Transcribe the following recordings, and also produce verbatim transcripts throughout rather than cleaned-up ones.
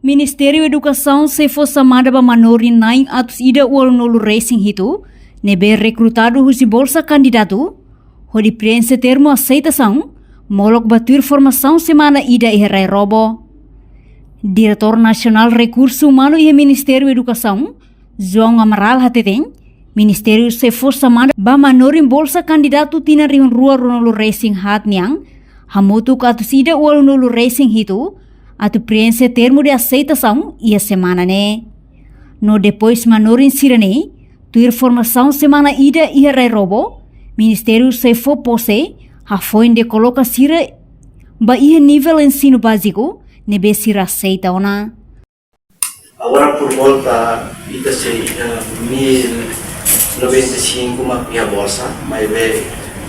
Ministériu Edukasaun sei fó xamada ba manorin na'in atus ida ualunulu resin hitu ne'ebé rekrutadu husi bolsa kandidatu, hodi prienxe termu aseitasaun, molok ba tuir formasaun semana ida iha Rairobo. Diretór Nasionál Rekursu Umanu iha Ministériu Edukasaun, João Amaral hateten, Ministériu sei fó xamada ba manorin bolsa kandidatu tinan rihun rua ruanulu resin haat nian, hamutuk atus ida ualunulu resin hitu, atu prienxe termu de aseitasaun iha semana ne'e. No depois manorin sira-ne'e, tuir formasaun semana ida iha Rairobo, Ministériu sei fó pose, hafoin dekoloka sira ba iha nivel ensinu báziku, ne'ebé sira aseita ona. Agora por volta, ita sei, eh, mil noventa e cinco mak iha bolsa, maibé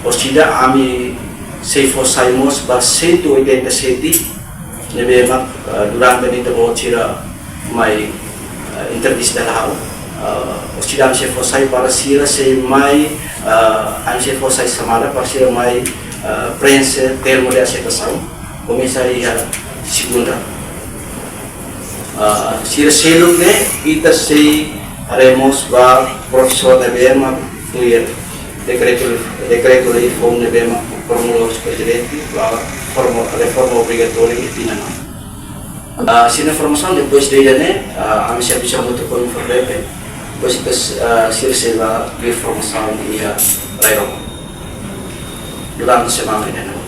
orsida ami sei fó sai mós ba cento e oitenta e sete, ne'ebé mak, eh, durante ita-boot sira mai, eh, entrevista ha'u. Eh, orsida ami sei fó sai para sira sei mai, eh, ami sei fó sai xamada para sira mai, eh, prienxe termu de aseitasaun. Komesa iha segunda. Ah, sira seluk ne'e, ita sei haree mós ba profesór ne'ebé mak tuir dekretu, dekretu-lei foun ne'ebé mak promulga husi prezidente, ba forma, reforma obrigatória iha tinan. Ah, sira-nia formasaun depois de ida-ne'e, ah, ami sei avisa hamutuk ho Infordepe, depois ita, ah, sira sei bá tuir formasaun iha Rairobo durante semana ida-ne'e.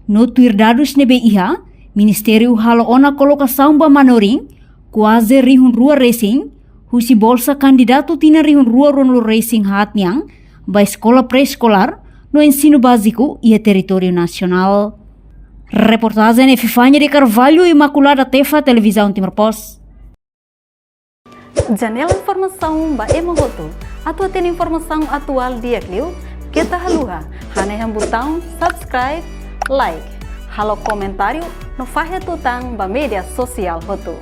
No tuir dadus ne'ebé iha, Ministériu halo ona kolokasaun ba manorin, kuaze rihun rua resin, husi bolsa kandidatu tinan rihun rua ruanulu resin haat nian, ba eskola pré-eskolár, no ensinu báziku iha territóriu nasionál. Reportajen Epifania de Carvalho, Imaculada Tefa, Televizaun Timor Post. Janela informasaun ba ema hotu. Atu hatene informasaun atuál di'ak liu, keta haluha hanehan butaun subscribe, like, halo komentáriu, no fahe tutan ba média sosiál hotu.